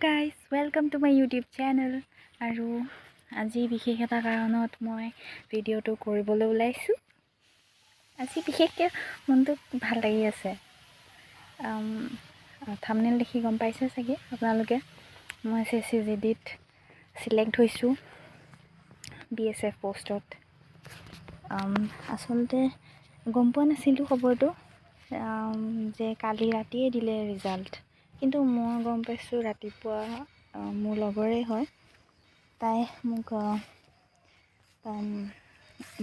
Guys, welcome to my YouTube channel. আৰু আজি বিশেষ এটা কাৰণত মই ভিডিঅ'টো কৰিবলৈ ওলাইছোঁ। আজি বিশেষকৈ মনটো ভাল লাগি আছে। থাম্বনেইল দেখি গম পাইছে চাগে আপোনালোকে, মই এছএছচি জিডিত চিলেক্ট হৈছোঁ বিএছএফ পষ্টত। আচলতে গম পোৱা নাছিলোঁ খবৰটো যে কালি ৰাতিয়ে দিলে ৰিজাল্ট, কিন্তু মই গম পাইছোঁ ৰাতিপুৱা। মোৰ লগৰে হয়, তাই মোক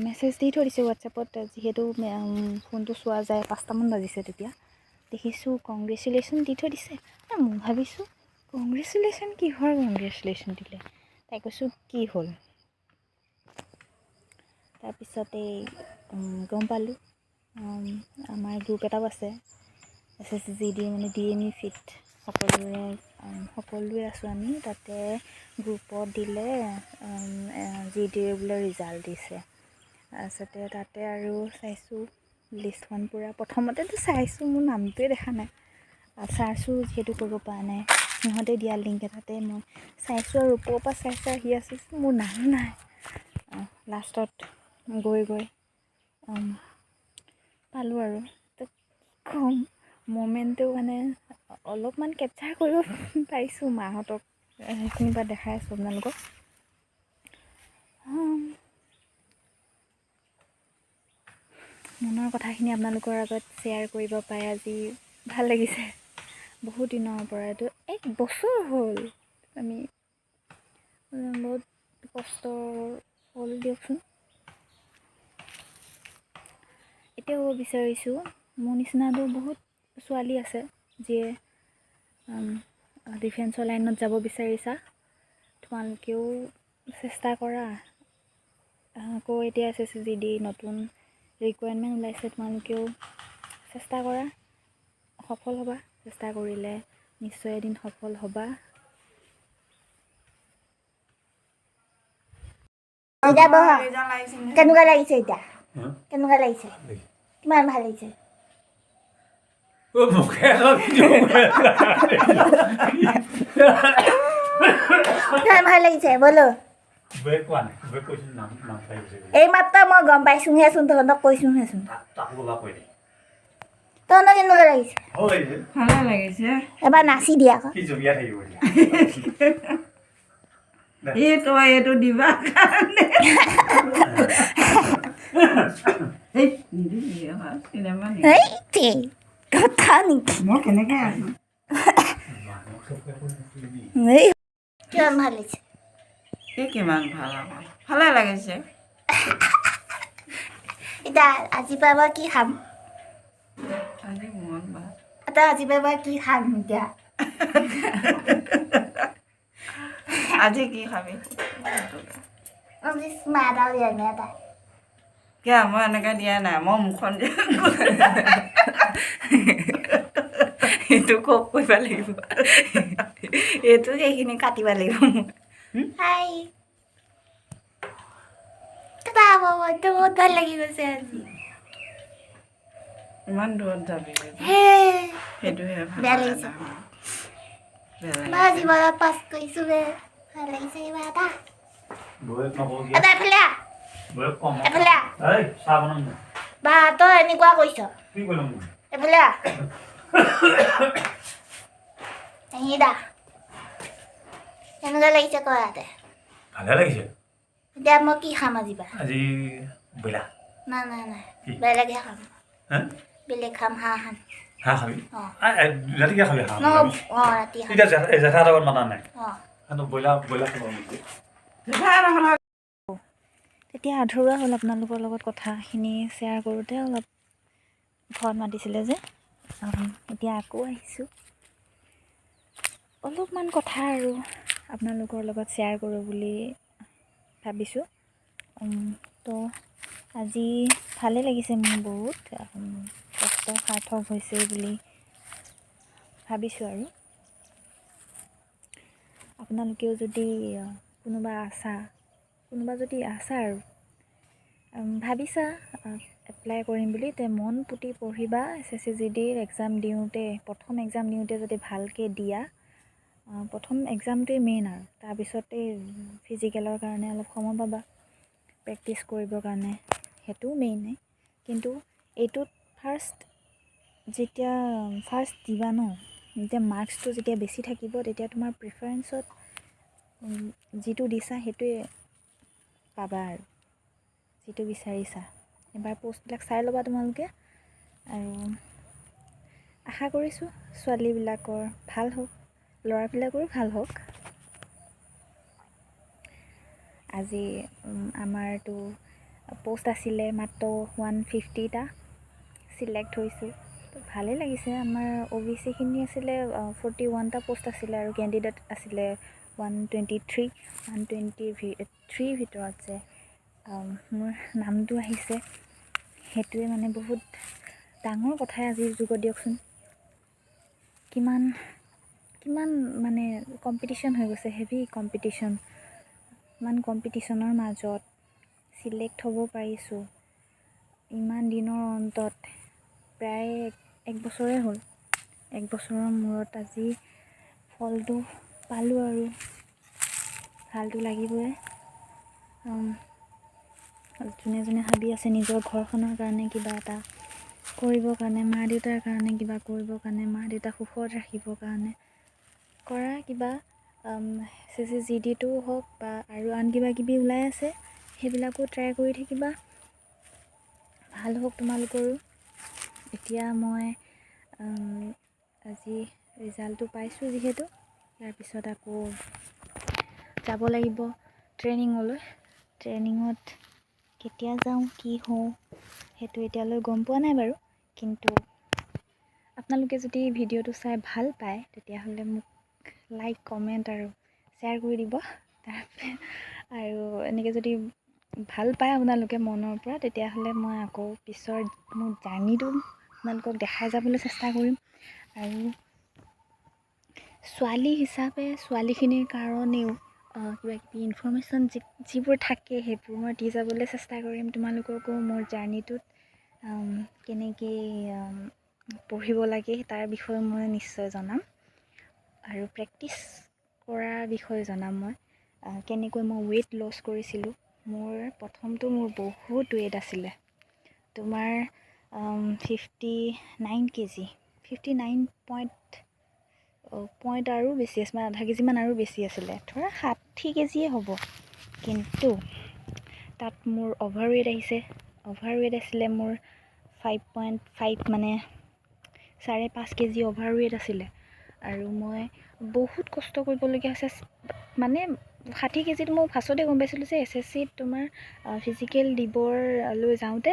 মেছেজ দি থৈ দিছে হোৱাটছএপত, যিহেতু ফোনটো চোৱা যায়। 5টামান বাজিছে তেতিয়া দেখিছোঁ কংগ্ৰেচুলেশ্যন দি থৈ দিছে। মই ভাবিছোঁ কংগ্ৰেচুলেশ্যন, কিহৰ কংগ্ৰেচুলেশ্যন দিলে? তাই কৈছোঁ কি হ'ল? তাৰপিছতেই গম পালোঁ। আমাৰ গ্ৰুপ এটাও আছে এছএছচি জিডি, মানে ডিএমই ফিট, সকলোৱে আছোঁ আমি তাতে। গ্ৰুপত দিলে জিডিৰ বোলে ৰিজাল্ট দিছে। তাৰপিছতে তাতে আৰু চাইছোঁ লিষ্টখন পূৰা। প্ৰথমতেতো চাইছোঁ, মোৰ নামটোৱে দেখা নাই। চাৰ্চো যিহেতু কৰিব পৰা নাই, সিহঁতে দিয়া লিংক এটাতে মই চাইছোঁ আৰু ওপৰৰ পৰা চাই চাই আহি আছোঁ, মোৰ নাম নাই। লাষ্টত গৈ গৈ পালোঁ। আৰু তো কি ক'ম, মমেণ্টটো মানে অলপমান কেপচাৰ কৰিব পাৰিছোঁ, মাহঁতক সেইখিনি পৰা দেখাই আছোঁ আপোনালোকক। মনৰ কথাখিনি আপোনালোকৰ আগত শ্বেয়াৰ কৰিব পাই আজি ভাল লাগিছে। বহুত দিনৰ পৰা, এইটো এক বছৰ হ'ল, আমি বহুত কষ্টৰ ফল দিয়কচোন। এতিয়া ক'ব বিচাৰিছোঁ, মোৰ নিচিনাতো বহুত ছোৱালী আছে যিয়ে ডিফেন্সৰ লাইনত যাব বিচাৰিছা। তোমালোকেও চেষ্টা কৰা। আকৌ এতিয়া এছএছচি জিডি নতুন ৰিকুৱাৰমেণ্ট ওলাইছে, তোমালোকেও চেষ্টা কৰা, সফল হ'বা। চেষ্টা কৰিলে নিশ্চয় এদিন সফল হ'বা। এতিয়া বহা, কেনেকুৱা লাগিছে এতিয়া? কেনেকুৱা লাগিছে? কিমান ভাল লাগিছে? মুখে এটা ভিডিঅ' কৰি আছা। কিমান ভাল লাগিছে বলো? বৌয়ে কোৱা নাই, বৌয়ে কৈছিল নাম নাম চাই গৈছে বুলি। এই মাত্ৰ মই গম পাইছোঁহেচোন, তহঁতক কৈছোঁহেচোন। তাকো ক'বা কৈ দে। তহঁতৰ কেনেকুৱা লাগিছে? ভাল লাগিছে। ভালে লাগিছে। এবাৰ নাচি দিয়া আকৌ। কি জমিয়া থাকিব এতিয়া। এই তই এইটো দিবা কাৰণে এই নিদিবি আকৌ, চিনেমা নিদিবি। এই কথা নেকি? মই কেনেকে আছো? মানুহক চকুৱে কৈ নুশুনিবি। এই কিমান ভাল লাগিছে? এই কিমান ভাল আকৌ, ভালে লাগিছে। এতিয়া আজি পৰা মই কি খাম? আজি মঙ্গলবাৰ। এতিয়া আজি পৰা মই কি খাম এতিয়া? আজি কি খাবি? আজি চুমা এটাও দিয়া নাই এটা। কিয়, মই এনেকৈ দিয়া নাই, মই মুখখন দিয়া। এইটো কপ কৰিব লাগিব, এইটো সেইখিনি কাটিব লাগিব। হাই, টাটা। মনটো বহুত ভাল লাগি গৈছে আজি। ইমান দূৰত যাবি? হে। সেইটোহে ভাল। বেয়া লাগিছে। বেয়া মই লাগিছে। জীৱনত পাছ কৰিছোঁ বে, ভাল লাগিছে কিবা এটা। বৌয়েক নকওঁ কিয়? এটা এফালে আহ। বৌয়েক কম। এফালে আহ। এই চাহ বনাম দে। বা, তই এনেকুৱা কৰিছ। কি কৰিম মই? এফালে আহ। দা, কেনেকুৱা লাগিছে ক ইয়াতে? ভালে লাগিছে। এতিয়া মই কি খাম আজি বা? আজি ব্ৰইলাৰ। নাই নাই নাই। কি? বেলেগহে খাম। হে? বেলেগ খাম, হাঁহ খাম। হাঁহ খাবি? অঁ। ৰাতিকে খাবি হাঁহ? ন অঁ, ৰাতি খাম। এতিয়া জেঠাইহঁতৰ ঘৰত মাতা নাই? অঁ। কিন্তু ব্ৰইলাৰ ব্ৰইলাৰ খাব নেকি? তেতিয়া আধৰুৱা হ'ল আপোনালোকৰ লগত কথাখিনি শ্বেয়াৰ কৰোঁতে, অলপ ঘৰত মাতিছিলে যে। এতিয়া আকৌ আহিছোঁ, অলপমান কথা আৰু আপোনালোকৰ লগত শ্বেয়াৰ কৰোঁ বুলি ভাবিছোঁ। তো আজি ভালেই লাগিছে মোৰ বহুত, কষ্ট সাৰ্থক হৈছে বুলি ভাবিছোঁ। আৰু আপোনালোকেও যদি কোনোবা আছা, কোনোবা যদি আছা আৰু ভাবিছা এপ্লাই কৰিম বুলি, তে মন পুতি পঢ়িবা। এছএছচি জিডিৰ এক্সাম দিওঁতে, প্ৰথম এক্সাম দিওঁতে যদি ভালকৈ দিয়া প্ৰথম এক্সামটোৱেই মেইন আৰু তাৰপিছতেই ফিজিকেলৰ কাৰণে অলপ সময় পাবা প্ৰেক্টিছ কৰিবৰ কাৰণে, সেইটোও মেইনেই। কিন্তু এইটোত ফাৰ্ষ্ট যেতিয়া ফাৰ্ষ্ট দিবা ন, যেতিয়া মাৰ্কছটো যেতিয়া বেছি থাকিব, তেতিয়া তোমাৰ প্ৰিফাৰেঞ্চত যিটো দিছা সেইটোৱে পাবা আৰু যিটো বিচাৰিছা। এবাৰ প'ষ্টবিলাক চাই ল'বা তোমালোকে। আৰু আশা কৰিছোঁ ছোৱালীবিলাকৰ ভাল হওক, ল'ৰাবিলাকৰো ভাল হওক। আজি আমাৰতো প'ষ্ট আছিলে মাত্ৰ 150টা, চিলেক্ট হৈছোঁ, তো ভালেই লাগিছে। আমাৰ অ' বি চিখিনি আছিলে 41টা প'ষ্ট আছিলে আৰু কেণ্ডিডেট আছিলে 123। 123ৰ ভিতৰত যে মোৰ নামটো আহিছে, সেইটোৱে মানে বহুত ডাঙৰ কথাই আজিৰ যুগত দিয়কচোন। কিমান কিমান মানে কম্পিটিশ্যন হৈ গৈছে, হেভি কম্পিটিশ্যন। ইমান কম্পিটিশ্যনৰ মাজত চিলেক্ট হ'ব পাৰিছোঁ ইমান দিনৰ অন্তত। প্ৰায় এক বছৰে হ'ল। এক বছৰৰ মূৰত আজি ফলটো পালোঁ আৰু ভালটো লাগিবই। যোনে যোনে ভাবি আছে নিজৰ ঘৰখনৰ কাৰণে কিবা এটা কৰিবৰ কাৰণে, মা দেউতাৰ কাৰণে কিবা কৰিবৰ কাৰণে, মা দেউতাক সুখত ৰাখিবৰ কাৰণে কৰা কিবা, এছ এছ চি জি ডিটো হওক বা আৰু আন কিবা কিবি ওলাই আছে, সেইবিলাকো ট্ৰাই কৰি থাকিবা। ভাল হওক তোমালোকৰো। এতিয়া মই আজি ৰিজাল্টটো পাইছোঁ যিহেতু, তাৰপিছত আকৌ যাব লাগিব ট্ৰেইনিঙলৈ। ট্ৰেইনিঙত কেতিয়া যাওঁ, কি হওঁ, সেইটো এতিয়ালৈ গম পোৱা নাই বাৰু। কিন্তু আপোনালোকে যদি ভিডিঅ'টো চাই ভাল পায়, তেতিয়াহ'লে মোক লাইক, কমেণ্ট আৰু শ্বেয়াৰ কৰি দিব। তাৰ আৰু এনেকৈ যদি ভাল পায় আপোনালোকে মনৰ পৰা, তেতিয়াহ'লে মই আকৌ পিছৰ মোৰ জাৰ্ণিটো আপোনালোকক দেখাই যাবলৈ চেষ্টা কৰিম। আৰু ছোৱালী হিচাপে ছোৱালীখিনিৰ কাৰণেও কিবা কিবি ইনফৰ্মেশ্যন যিবোৰ থাকে, সেইবোৰ মই দি যাবলৈ চেষ্টা কৰিম তোমালোককো। মোৰ জাৰ্ণিটোত কেনেকৈ পঢ়িব লাগে, তাৰ বিষয়ে মই নিশ্চয় জনাম আৰু প্ৰেক্টিছ কৰাৰ বিষয়ে জনাম। মই কেনেকৈ মই ৱেইট লছ কৰিছিলোঁ। মোৰ প্ৰথমটো মোৰ বহুত ৱেইট আছিলে তোমাৰ 59 kg, 59 point point আৰু বেছি আছে, মানে আধা কেজিমান আৰু বেছি আছিলে, ধৰা 60 কেজিয়ে হ'ব। কিন্তু তাত মোৰ অভাৰ ৱেইট আহিছে। অভাৰ ৱেইট আছিলে মোৰ 5.5, মানে 5.5 কেজি অভাৰ ৱেইট আছিলে। আৰু মই বহুত কষ্ট কৰিবলগীয়া হৈছে। মানে 60 কেজিত মই ফাৰ্ষ্টতে গম পাইছিলোঁ যে এছ এছ চিত তোমাৰ ফিজিকেল দিবলৈ যাওঁতে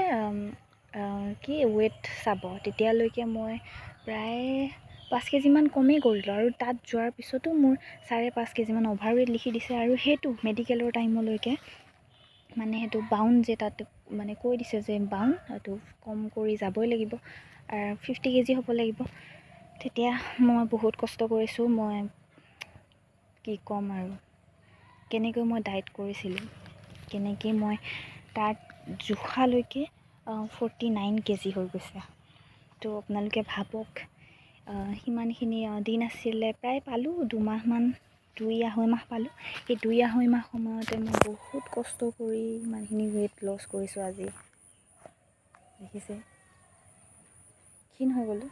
কি ৱেইট চাব। তেতিয়ালৈকে মই প্ৰায় 5 কেজিমান কমেই কৰিলোঁ আৰু তাত যোৱাৰ পিছতো মোৰ 5.5 কেজিমান অভাৰ ৱেইট লিখি দিছে। আৰু সেইটো মেডিকেলৰ টাইমলৈকে মানে সেইটো বাউণ্ড যে তাত মানে কৈ দিছে যে বাউণ্ড এইটো কম কৰি যাবই লাগিব, 50 কেজি হ'ব লাগিব। তেতিয়া মই বহুত কষ্ট কৰিছোঁ। মই কি ক'ম আৰু, কেনেকৈ মই ডায়েট কৰিছিলোঁ, কেনেকৈ মই তাত জোখালৈকে 49 কেজি হৈ গৈছে। তো আপোনালোকে ভাবক, সিমানখিনি দিন আছিলে, প্ৰায় পালোঁ 2 মাহমান, 2-2.5 মাহ পালোঁ। সেই 2-2.5 মাহ সময়তে মই বহুত কষ্ট কৰি ইমানখিনি ৱেইট লছ কৰিছোঁ। আজি দেখিছে, ক্ষীণ হৈ গ'লোঁ।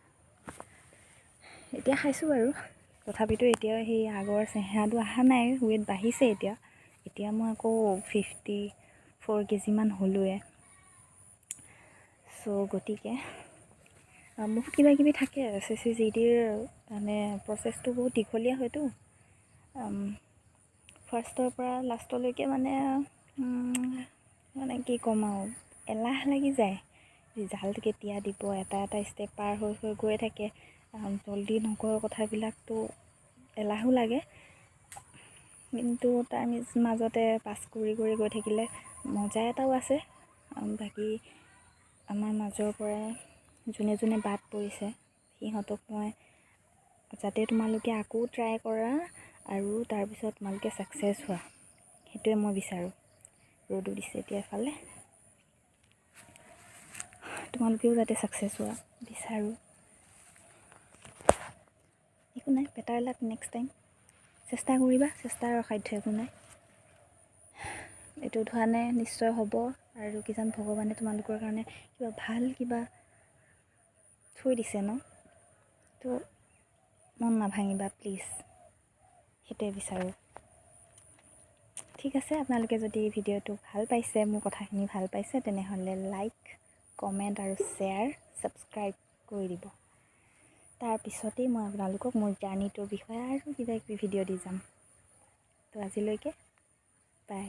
এতিয়া খাইছোঁ বাৰু, তথাপিতো এতিয়াও সেই আগৰ চেহেৰাটো অহা নাই, ৱেইট বাঢ়িছে এতিয়া। এতিয়া মই আকৌ 54 কেজিমান হ'লোৱে। চ' গতিকে বহুত কিবা কিবি থাকে। এছ এছ চি জি ডিৰ মানে প্ৰচেছটো বহুত দীঘলীয়া হয়তো, ফাৰ্ষ্টৰ পৰা লাষ্টলৈকে। মানে মানে কি ক'ম আৰু, এলাহ লাগি যায়। ৰিজাল্ট কেতিয়া দিব, এটা এটা ষ্টেপ পাৰ হৈ হৈ গৈ থাকে, জল্দি নকয় কথাবিলাকতো, এলাহো লাগে। কিন্তু তাৰ মাজতে পাছ কৰি কৰি গৈ থাকিলে মজা এটাও আছে। বাকী আমাৰ মাজৰ পৰাই যোনে যোনে বাদ পৰিছে, সিহঁতক মই যাতে তোমালোকে আকৌ ট্ৰাই কৰা আৰু তাৰপিছত তোমালোকে ছাকচেছ হোৱা, সেইটোৱে মই বিচাৰোঁ। ৰ'দো দিছে এতিয়া এফালে। তোমালোকেও যাতে ছাকচেছ হোৱা বিচাৰোঁ। একো নাই, better luck next time. চেষ্টা কৰিবা, চেষ্টাৰ অসাধ্য একো নাই। এইটোত হোৱা নাই, নিশ্চয় হ'ব। আৰু কিজান ভগৱানে তোমালোকৰ কাৰণে কিবা ভাল কিবা থৈ দিছে ন। তো মন নাভাঙিবা প্লিজ, সেইটোৱে বিচাৰোঁ। ঠিক আছে, আপোনালোকে যদি ভিডিঅ'টো ভাল পাইছে, মোৰ কথাখিনি ভাল পাইছে, তেনেহ'লে লাইক, কমেণ্ট আৰু শ্বেয়াৰ, ছাবস্ক্ৰাইব কৰি দিব। তাৰপিছতেই মই আপোনালোকক মোৰ জাৰ্ণিটোৰ বিষয়ে আৰু কিবা কিবি ভিডিঅ' দি যাম। তো আজিলৈকে বাই।